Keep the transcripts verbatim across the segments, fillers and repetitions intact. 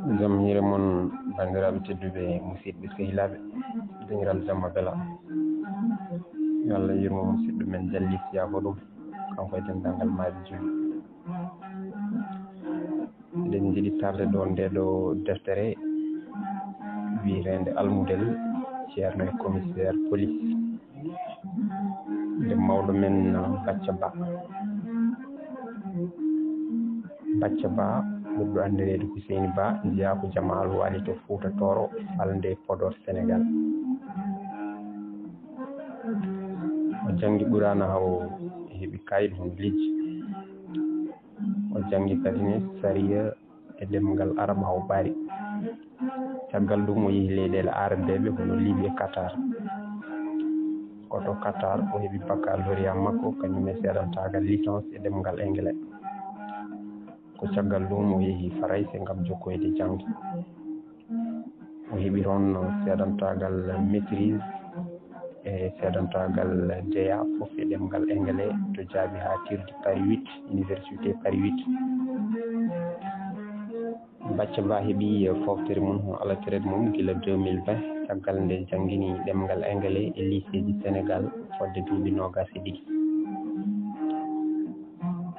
Jam hiire mon, banndiraaɓe tedduɓe, musidɓe sehilaaɓe, deŋiral jamma bela. Yo Allah yurmo musidɗo men Jalli Siyaako ɗum, kanko e denndaangal maayɓe julɓe. Eɗen njiɗi tarde ɗo nde ɗo deftere wiyeteende Almudel, Ceerno e Commissaire Police. Nde mawɗo men Bacca Ba. Bacca Ba, ɓurɗo anndireede Huseyni Ba, jeyaa ko Jamaalu Waali to Fuuta Tooro, falnde Podor, Senegaal. O janngi Quraana haa o heɓi kayit hono lijji. O janngi kadi ne sariya e ɗemngal Arab haa o ɓaari. Caggal ɗum, o yehi leyɗeele Aarabeeɓe hono Libi e Qatar. Ko to Qatar o heɓi baccalauréat makko, kañum e seedantaagal licence e ɗemngal Engele. Ko caggal ɗum o yehi Farayse ngam jokkoyde jaŋde. O heɓi toon seedantaagal maîtrise e seedantaagal D A fof e ɗemngal Engele to jaabihaatirde Paris huit, Université Paris huit. Bacca Ba heɓi fooftere mum, hono alatereede mum, gila deux mille vingt, caggal nde janngini ɗemngal Engele e liiseeji Senegaal fodde duuɓi noogaas e ɗiɗi.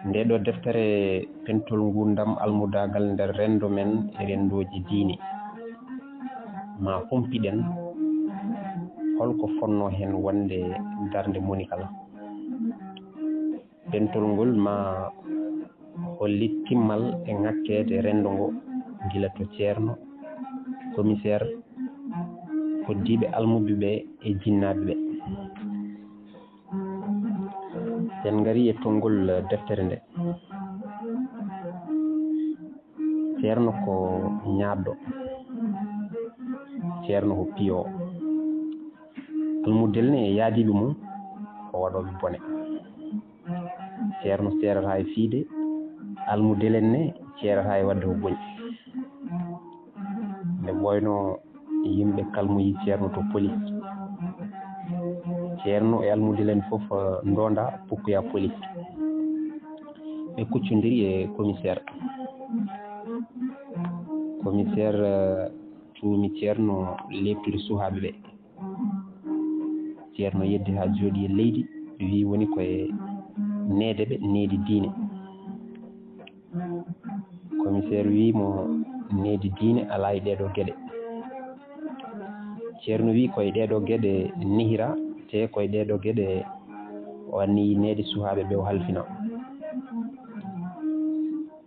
Ndee ɗoo deftere, pentol nguurndam almudaagal nder renndo men e renndooji diine. Ma humpiɗen hol ko fotnoo heen wonde darnde moni kala. Pentol ngol ma hollit timmal e ŋakkeede renndo ngo, gila to ceerno, commissaire, hoddiiɓe almuɓɓe ɓe e jinnaaɓe ɓe. En ngarii e tonngol deftere nde. Ceerno ko ñaaɗɗo, ceerno ko piyo. Almudel ne e yaadiiɓe mum ko waɗooɓe bone. Ceerno seerataa e fiyde, almudel en ne ceerataa e waɗde ko boni. Nde ɓooynoo yimɓe kalmoyi ceerno to police. Ceerno e almudel en fof, eh, ndonda pukkoya police. Ɓe kuccondiri e commissaire. Commissaire, eh, tuumi ceerno leeptude suhaaɓe ɓe. Ceerno yeddi haa jooɗi e leydi, wi woni koye neede ɓe, needi diine. Commissaire wi mo needi diine alaa e ɗeeɗoo geɗe. Ceerno wi koye ɗeeɗoo geɗe nehira, te koye ɗeeɗoo geɗe o anniyi neede suhaaɓe ɓe o halfina.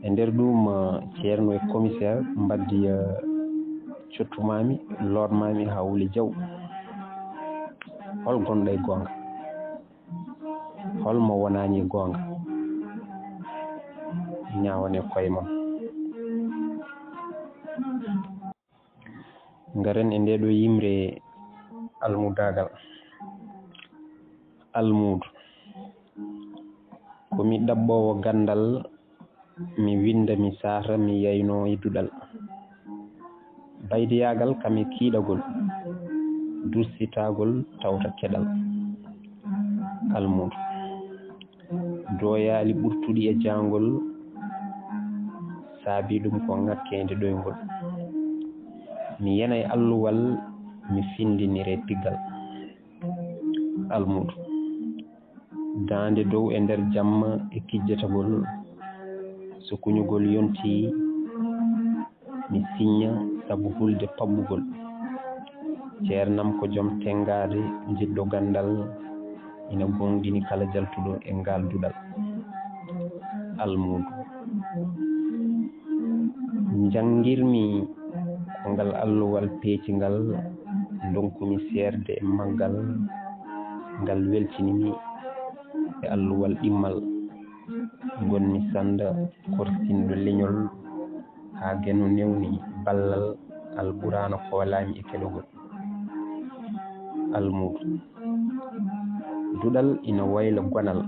E nder ɗum, eh, ceerno e commissaire mbaddi, eh, cottumami, lootmami haa wuli jaw. Hol gonɗo e goonga? Hol mo wonaani e goonga? Ñaawon e koye mon. Ngaren e ndee ɗoo yimre almudaagal. Almuudu. Ko mi ɗaɓɓoowo ganndal, mi winnda, mi saata, mi yaynoo e duɗal. Baydeyaagal kam e kiiɗagol, dursitagol tawta keɗal. Almuudu. Dooyaali ɓurtuɗi e jaangol, saabii ɗum ko ŋakkeende ɗoyngol. Mi yenay alluwal, mi findinire piggal. Almuudu. Daande dow e nder jamma e kijjatagol. So kuñugol yontii, mi siñña sabu hulde paɓɓugol. Ceernam ko joom tenngaade, jiɗɗo ganndal, ina goongɗini kala jaltuɗo e ngaal duɗal. Almuudu. Njanngirmi ko ngal alluwal peecingal, ndonkumi seerde e maggal, ngal weltinimi e alluwal ɗimmal. Ngonmi sannda korsinɗo leñol, haa geno newni ballal, Alquraana koolaami e keɗogol. Almuudu. Duɗal ina wayla gonal,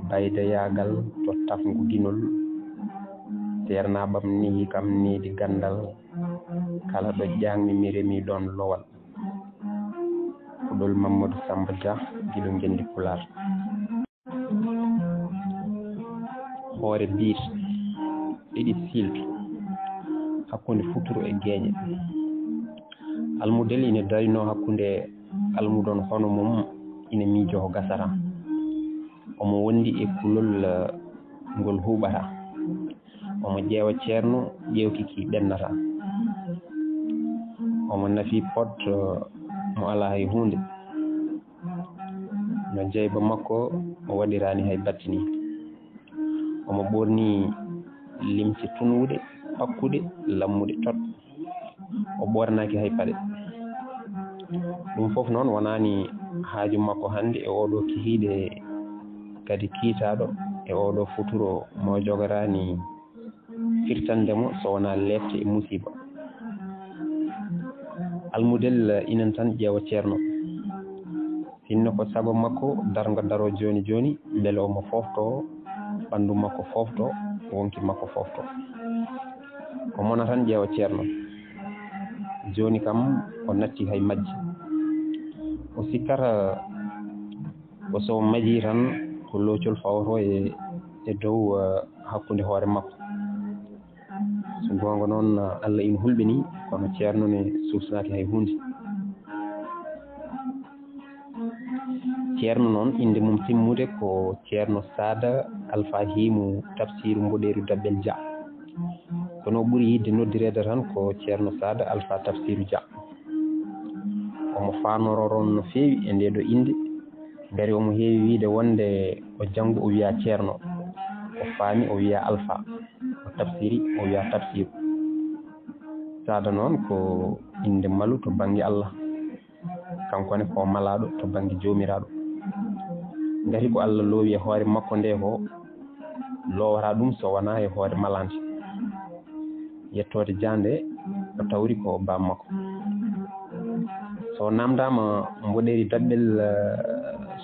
baydayaagal to tafngu ginol, seernaaɓam nehi kam needi ganndal, kala ɗo ƴaŋmi mi remi ɗoon lowal. Puɗol Mammadu Samba Dia, Giɗo Ngenndi Pulaar. Hoore biir, ɗiɗi siiltu, hakkunde futuro e geeƴe. Almudel ina darinoo hakkunde almudon hono mum, ina miijoo ko gasata. Omo wondi e kulol, eh, ngol huuɓata. Omo ƴeewa ceerno, ƴeewki ki ɓennata. Omo nafi pot, eh, mo alaa hay huunde. No jeyba makko o waɗiraani hay battini. Omo ɓorni limce tunuuɗe, pakkuɗe, lammuɗe tot. O ɓornaaki hay paɗe. Ɗum fof noon wonaani haaju makko hannde e ooɗo kihiiɗe, kadi kiitaaɗo e ooɗo futuro mo jogoraani firtande mo so wonaa leepte e musiiba. Almudel inen tan ƴeewa ceerno. Sinno ko sago makko, darngo daroo jooni jooni, mbele omo foofto, ɓanndu makko foofto, wonki makko foofto. O mona tan ƴeewa ceerno. Jooni kam o natti hay majji. O sikkata ko so o majii tan ko loocol fawotoo e, e dow, eh, hakkunde hoore makko. So goonga noon, Allah ina hulɓinii, kono ceerno ne suusnaaki hay huunde. Ceerno noon, innde mum timmude ko Ceerno Saada Alfa Hiimu Tafsiiru Mboɗeeri Daɓɓel Dia. Kono o ɓuri yiɗde noddireede tan ko Ceerno Saada Alfa Tafsiiru Dia. Omo faanoro roon no feewi e ndee ɗoo innde. Ngari omo heewi wiyde wonde o janngo o wiyaa ceerno, o faami o wiyaa alfa, o tafsiri o wiyaa tafsiru. Saada noon ko innde malu to bannge Allah. Kanko ne ko malaaɗo to bannge Joomiraaɗo. Ngati ko Allah loowi e hoore makko nde ko loowata ɗum so wonaa e hoore malaande. Yettoode jaande o tawri ko baam makko. So naamndaama mboɗeeri daɓɓel, eh,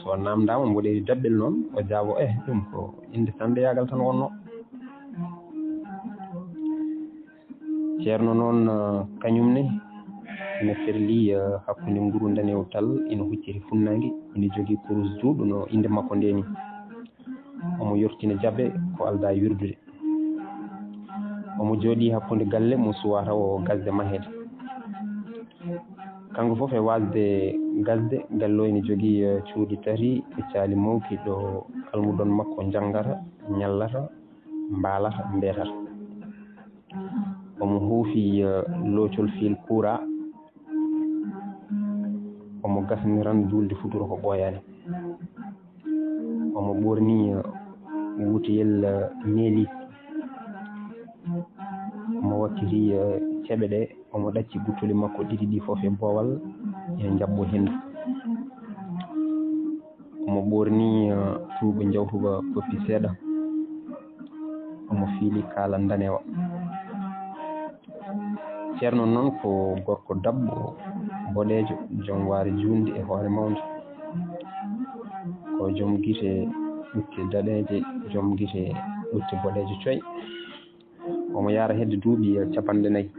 so naamndaama mboɗeeri daɓɓel noon, o jaabo, eh, ɗum ko innde sanndeyagal tan wonno. Ceerno noon, eh, kañum ne ina ferli, eh, hakkunde nguru ndanewu tal, ina hucciti funnaange, ina jogii kurus juuɗo no innde makko nde ni. Omo yortina jaɓe ko aldaa wirdude. Omo jooɗii hakkunde galle mo suwaa taw o gasde maheede. Kanko fof e waasde gasde, galle o ina jogii, eh, cuuɗi tati e caali mawki ɗo almudon makko njanngata, ñallata, mbaalata, mbeetata. Omo huufi, eh, loocol fiil kuuraa. Omo gasni tan juulde futuro ko ɓooyaani. Omo ɓorni, eh, wuteyel, eh, neeli. Omo wakkiti, eh, ceɓe ɗe, omo ɗacci guttuli makko ɗiɗi ɗi fof e boowal, ina njaɓɓo henndu. Omo ɓorni, eh, tuuba njawtuba koppi seeɗa. Omo fiili kaala ndanewa. Ceerno noon ko gorko daɓɓo, boɗeejo, joom waare juunde e hoore mawnde. Ko joom gite ɓutte daɗeeje, joom gite ɓutte boɗeeje coy. Omo yaara hedde duuɓi, eh, cappanɗe nayi.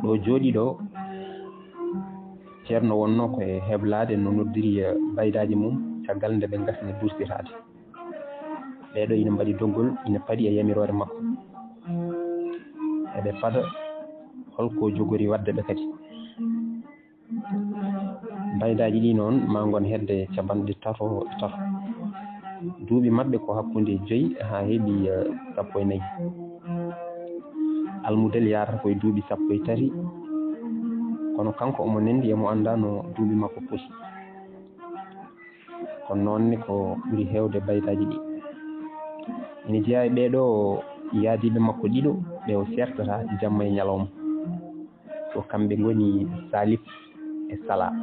Ɗo jooɗii ɗo, ceerno wonnoo ko e heblaade no noddiri, eh, baydaaji mum caggal nde ɓe ngasni duusɗitaade. Ɓee ɗo ina mbaɗi doggol, ina paɗi e yamiroore makko. Eɓe paɗa holko jogori waɗde ɓe kadi. Baydaaji ɗi noon maa ngon hedde capanɗe tato e tato. Duuɓi maɓɓe ko hakkunde joyi haa heɓi, eh, sappo e nayi. Almudel yaarata ko e duuɓi sappo e tati, kono kanko omo nendi e mo anndaa no duuɓi makko poti. Kono noon ne ko ɓuri heewde baydaaji ɗi. Ina jeyaa e ɓee ɗo yaadiiɓe makko ɗiɗo ɓe o seertata jamma e ñalawma. Ko kamɓe ngoni Salif e Sala.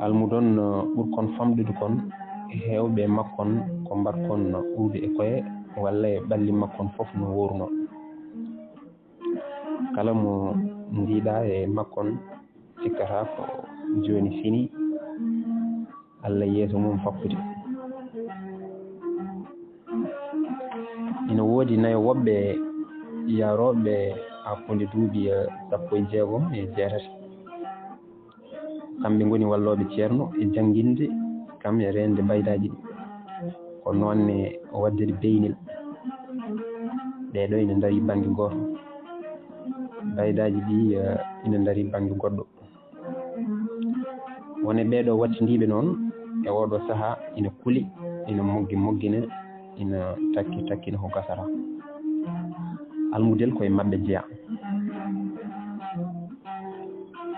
Almudon, uh, ɓurkon famɗude kon e heewɓe makkon ko mbaɗkon uwde e koye walla e ɓalli makkon fof no woorunoo. Kala mo ndiiɗaa e makkon cikkata ko jooni fini, Allah yeeso mum fakkude. Ina woodi nayo woɓɓe yaarooɓe hakkunde duuɓi, eh, sappo e jeegom e jeetati. Kamɓe ngoni wallooɓe ceerno e jannginde kam e reende baydaaji ɗi. Ko noon ne waddere beynel. Ɗee ɗoo ina ndarii bannge gooto. Baydaaji ɗii, eh, ina ndarii bannge goɗɗo. Won e ɓee ɗoo wattindiiɓe noon e oo ɗoo sahaa ina kuli, ina moggi moggina, ina takki takkina ko gasata. Almudel ko e maɓɓe jeyaa.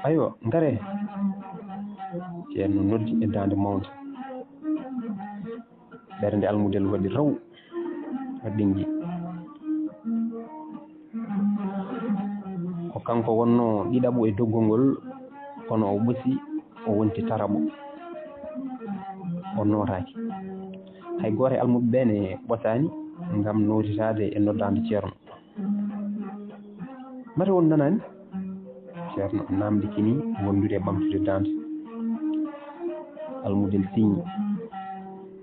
"Aywa, ngaree." Ceerno noddi e daande mawnde. Ɓernde Almudel waɗi raw, o ɗeŋŋi. Ko kanko wonnoo ɗiɗaɓo e doggol ngol, kono o ɓosi, o wonti tataɓo. O nootaaki. Hay gooto e almuɓɓe ɓee ne ɓosaani ngam nootitaade e noddaande ceerno. "Mate on nanaani?" Ceerno naamndikini wondude e ɓamtude daande. Almudel siñi.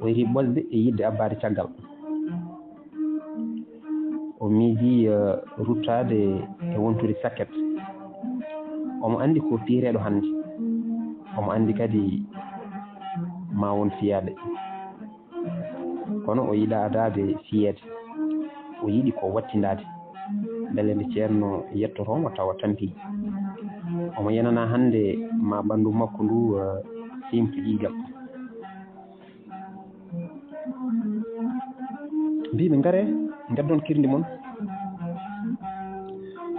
O yiɗi ɓosde e yiɗde abbaade caggal. O miijii, eh, ruttaade e wontude sakket. Omo anndi ko piireeɗo hannde. Omo anndi kadi ma won fiyaaɓe. Kono o yiɗaa adaade fiyeede. O yiɗi ko wattindaade. Mbele nde ceerno yettoto mo tawa tampii. Omo yenanaa hannde ma ɓanndu makko ndu, eh, siimtu ƴiiƴam. Mbiimi, "Ngaree, ngaddon kirndi mon."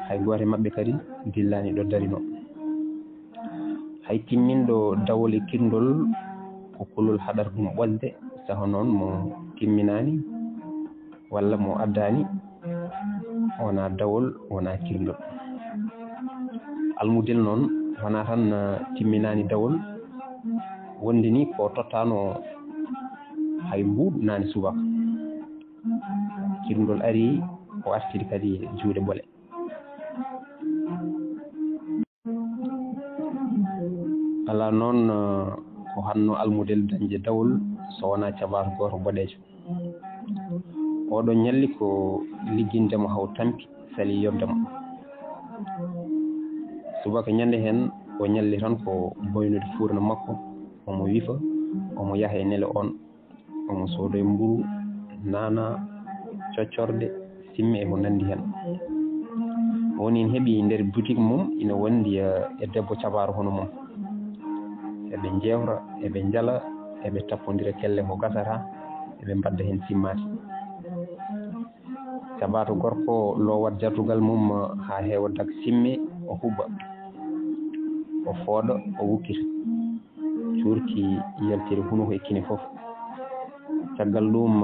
Hay gooto e maɓɓe kadi dillaani ɗo darinoo. Hay timminɗo dawol e kirndol ko kulol haɗata ɗum ɓosde, saha noon mo timminaani walla mo addaani, wonaa dawol, wonaa kirndol. Almudel noon wonaa tan, ah, timminaani dawol, wonde ni ko tottaano hay mbuuɗu naani subaka. Kirndol ari, o artiri kadi juuɗe ɓole. Alaa noon, eh, ko hanno Almudel dañde dawol so wonaa cabaato gooto boɗeejo. Oɗo ñalli ko ligginde mo haw tampi, sali yodde mo. Subaka ñande heen, o ñalli tan ko boynude fuurna makko, omo wifa, omo yaha e nele oon. Omo soodoya mburu, naana, coccorɗe, simme e ko nanndi heen. Woni ene heɓi nder butik mum, ina wondi, eh, e debbo cabaato hono mum. Eɓe njeewta, eɓe njala, eɓe tappondira kelle ko gasata, eɓe mbaɗda heen simmaati. Cabaato gorko loowat jardugal mum, eh, haa heewa dag simme, o huɓɓa, o fooɗa, o wukkita. Cuurki yaltiri hunuko e kine fof. Caggal ɗum,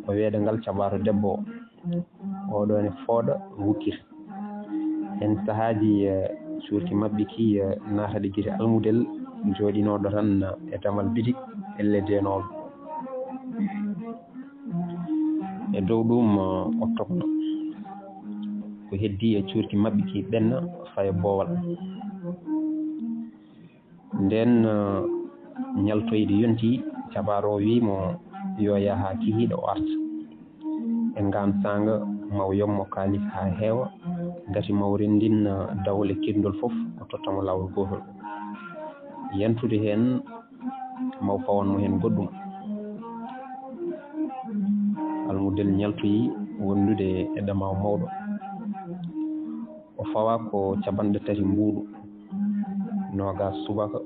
o weeɗa ngal cabaato debbo o. Oɗo ne fooɗa, wukkita. Heen sahaaji, eh, cuurki maɓɓi ki, eh, naatata gite Almudel jooɗinooɗo tan e damal bitik, elle deenooɓe. E dow ɗum, eh, o tokno. Ko heddii e cuurki maɓɓi ki ɓenna faya boowal. Ndeen, eh, ñaltoyde yonti, cabaato o wii mo yo yah haa kihiiɗe o arta. E ngaan saanga, maw yoɓ mo kaalis haa heewa, ngati maw renndin, eh, dawol e kirndol fof, o totta mo laawol gootol. Yantude heen, maw fawan mo heen goɗɗum. Almudel ñaltoyi wondude e ɗamaaw mawɗo. O fawa ko capanɗe tati mbuuɗu, noogaas subaka,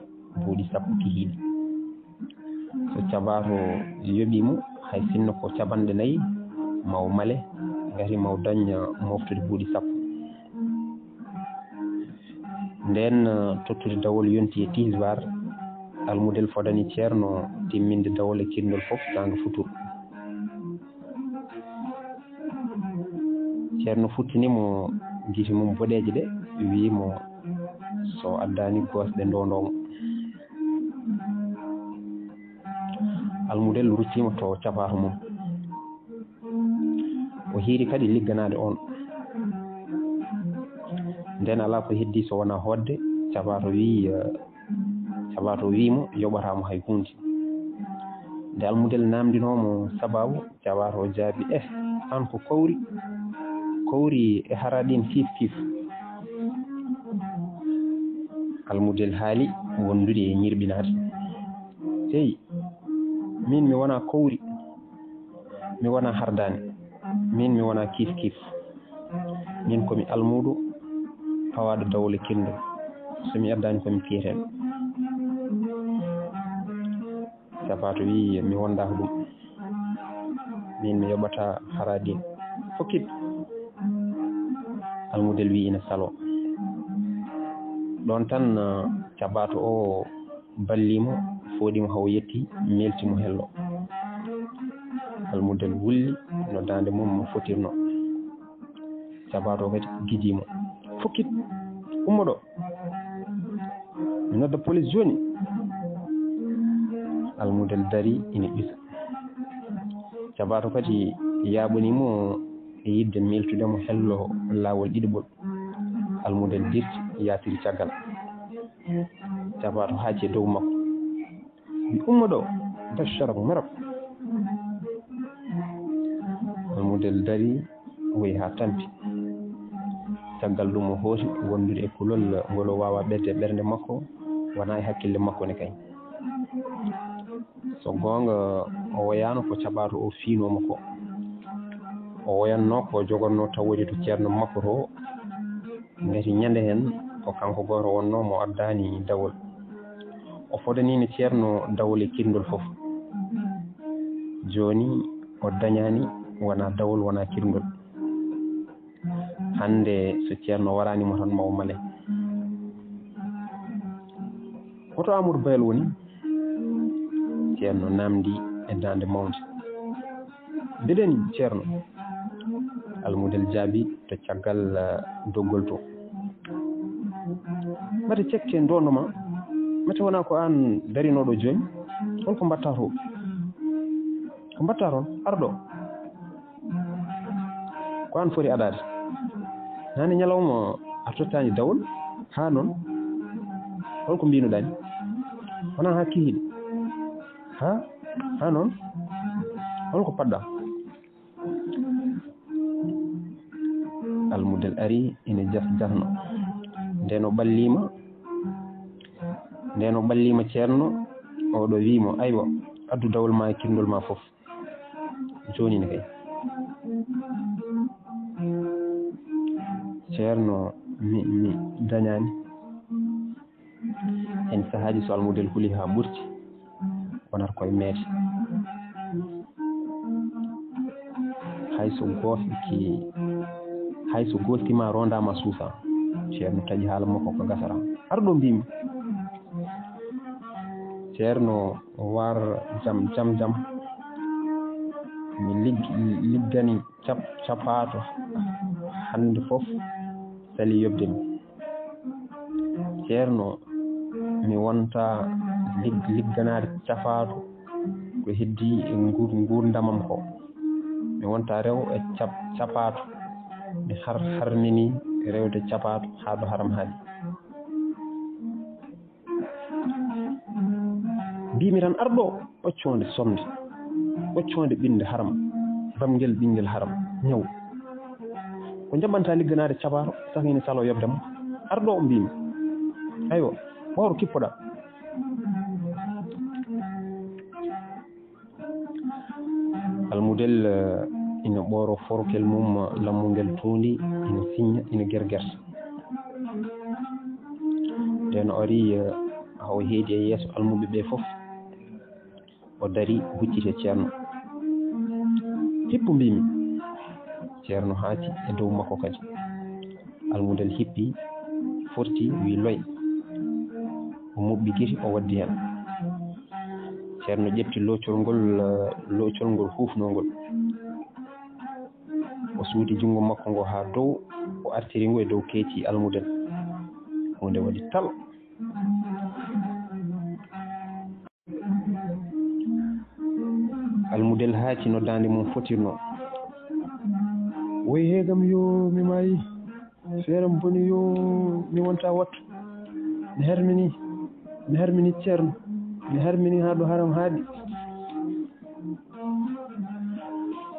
buuɗi sappo kihiiɗi. So cabaato yoɓii mo, hay sinno ko capanɗe nayi, maw male, ngati maw dañ moftude buuɗi sappo. Ndeen, eh, tottude dawol yonti e tisbaar, Almudel fodani Ceerno timminde dawol e kirndol fof saanga futuro. Ceerno futtini mo gite mum boɗeeje ɗe, wii mo so addaani gosɗe ndondoo mo. Almudel rutti mo to cabaato mum. O hiiri kadi ligganaade oon. Ndeen alaa ko heddii so wonaa hootde, cabaato wii, eh, cabaato wii mo yoɓataa mo hay huunde. Nde Almudel naamndinoo mo sabaabu, cabaato o jaabii, "Eh, aan ko kowri, kowri e haraɗin kiif kiif." Almudel haali wondude e ñirɓinaade. "Sey, miin mi wonaa kowri." Mi wonaa hardaani, miin mi wonaa kiif kiif. Miin ko mi almuudo fawaaɗo dawol e kinndol. So mi addaani ko mi piyeteeɗo. Cabato wiyi mi wondaako ɗum. Miin mi yoɓataa haraadiin. Fokkit. Almudel wiyi ina saloo. Ɗoon tan, ah, cabato o ballii mo, fooɗi mo haa o yetti, meelti mo hello. Almudel wulli no daande mum mo fotirnoo. Cabato kadi gijii mo. Fokkit, ummo ɗo. Mi nodda police jooni. Almudel darii ina ɓisa. Cabato kadi yaaɓanii mo e yiɗde meeltude mo hello laawol ɗiɗaɓol. Almudel dirti, yaatiri caggal. Cabato haaci e dow makko. Wiyi, "Ummo ɗo, daccaram, meram." Almudel darii, woyi haa tampi. Caggal ɗum o hooti wondude e kulol ngol o waawaa ɓeyde e ɓernde makko, wonaa e hakkille makko ne kay. So goonga, o woyaano ko cabato o fiinoo mo ko. O woyannoo ko jogannoo tawoyde to ceerno makko to. Ngati ñande heen ko kanko gooto wonnoo mo addaani dawol. O fodaniino ceerno dawol e kirndol fof. Jooni o dañaani wonaa dawol, wonaa kirndol. Hannde so ceerno waraani mo tan ma o male. Hoto Amadou Bayal woni? Ceerno naamndi e daande mawnde. Mbiɗen ceerno. Almudel jaabi to caggal, eh, doggol to. Mate cekke ndondo ma, mate wonaa ko aan darinooɗo jooni? Hol ko mbaɗtaa to? Ko mbaɗtaa toon? Arɗo. Ko aan foti adaade. Naane ñalawma a tottaani dawol, haa noon? Hol ko mbiinuɗaa ni? Wonaa haa kihiiɗe? Haa, haa noon? Hol ko paɗɗaa? Almudel ari ina jas-, jasno. Ndeen o ɓalliima, ndeen o ɓalliima ceerno, oɗo wiyi mo, "Aywa, addu dawol ma e kirndol ma fof." Jooni ne kay. Ceerno, mi, mi dañaani. Heen sahaaji so almudel huli haa ɓurti, wonata koye meete. Hay so goofki, hay so gooski ma rondaama suusa. Ceerno taƴi haala makko ko gasara. Ar ɗo mbiimi. Ceerno war jam, jam, jam. Mi lig-, liggani cap-, capaato hannde fof sali yoɓde mi. Ceerno, mi wonta lig-, ligganaade capaato ko heddii e nguur-, nguurndamam ko. Mi wonta rew e cap-, capaato. Mi har-, harmini rewde capaato haa ɗo haram haaɗi. Mbiimi tan, "Ar ɗo, ɓoccoonde somde, ɓoccoonde ɓinnde haram, bamngel ɓinngel haram, ñaw. Ko njaɓanta ligganaade cabaaro, saka ina saloo yoɓde ma. Ar ɗo," mbiimi. "Aywa, wawro kippoɗaa." Almudel, eh, ina ɓooro forkel mum, lammungel tuundi, ina siñña, ina gergersa. Ndeen o ari, eh, haa o heedi e yeeso almuɓe ɓe fof, o dari, hucciti e ceerno. "Hippu," mbiimi. Ceerno haaci e dow makko kadi. Almudel hippi, forti, wi loy. O muɓɓi gite, o waddi heen. Ceerno ƴetti loocol ngol, eh, loocol ngol huufnoo ngol. O suuti junngo makko ngo haa dow, o artiri ngo e dow keeci almudel. Huunde waɗi tal. Almudel haaci no daande mum fotirnoo. Woy heegam yo mi maayi, feeram boni yo mi wonta wattu. Mi harmini, mi harmini ceerno, mi harmini haa ɗo haram haaɗi.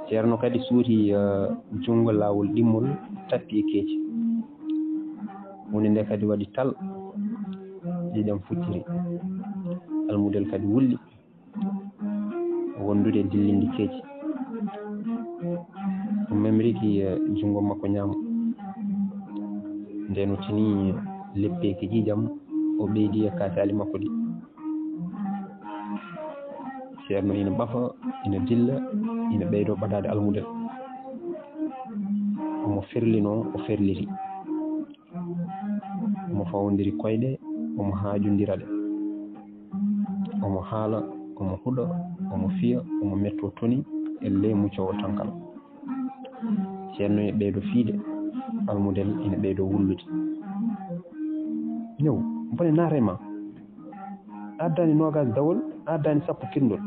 Ceerno kadi suuti, eh, junngo laawol ɗimmol, tappi e keeci. Huunde nde kadi waɗi tal, ƴiiƴam fucciri. Almudel kadi wulli, wondude e dillinde keeci. O memriki, eh, junngo makko ñaamo. Nden o tini leppeeki ƴiiƴam, o ɓeydi e kaasaali makko ɗi. Ceerno ina ɓafa, ina dilla, ina ɓeydo ɓadaade almudel. Omo ferlinoo, o ferliri. Omo fawondiri koyɗe, omo haajondira ɗe. Omo haala, omo huɗa, omo fiya, omo metto toni e ley muccoowo tankal. Ceerno e ɓeydo fiide, almudel ina ɓeydo wullude. Ñaw, bone naata e ma. A addaani noogaas dawol, a addaani sappo kirndol.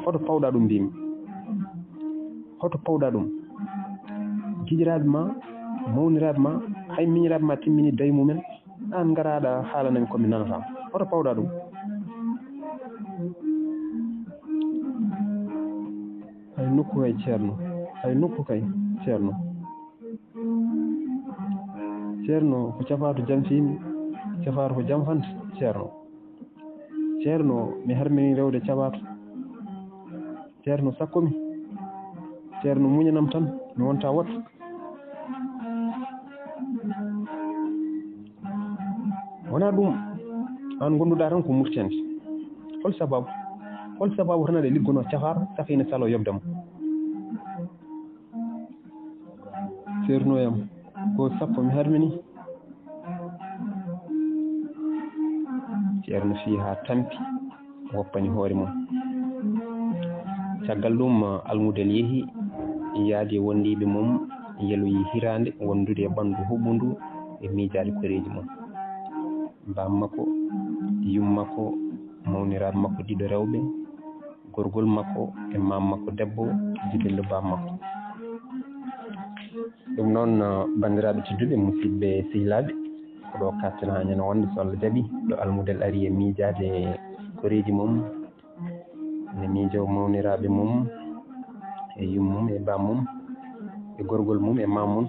Hoto pawɗa ɗum, mbimi. Hoto pawɗa ɗum. Giƴiraaɓe ma, mawniraaɓe ma, hay miñiraaɓe ma timmini dawi mumen. Aan ngaraɗa haalanami ko mi nanata. Hoto pawɗa ɗum. Hay nokku kay ceerno. Hay nokku kay ceerno. Ceerno ko cafaatu jam fimi. Cafaatu ko jam fanta ceerno. Ceerno mi harmini rewde cafaatu. Ceerno sakko mi. Ceerno muñanam tan mi wonta woto. Wonaa ɗum, aan ngonduɗaa tan ko murtende. Hol sababu? Hol sababu tan aɗa liggonoo cafaaro, saka ina saloo yoɓde mo? Ceerno yam, ko sappo mi harmini. Ceerno fii haa tampi. Woppani hoore mum. Caggal ɗum, almudel yehi, yaadi e wondiiɓe mum, yeloyi hiraande wondude e ɓanndu huɓundu e miijaade koreeji mum. Baam makko, yum makko, mawniraaɓe makko ɗiɗo rewɓe, gorgol makko e maam makko debbo, jiɓello baam makko. Ɗum noon, banndiraaɓe tedduɓe, musidɓe sehilaaɓe, ko ɗo kaaɗten haa ñande wonde, so Allah jaɓi, ɗo almudel ari e miijaade koreeji mum, ne miijo mawniraaɓe mum, e yum mum, e baam mum, e gorgol mum, e maam mum.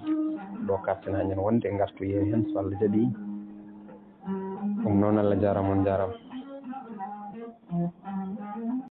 Ɗo kaaɗten haa ñande wonde, ngartu yeen heen, so Allah jaɓi. Ɗum noon, Allah jaaraama, on njaaraama.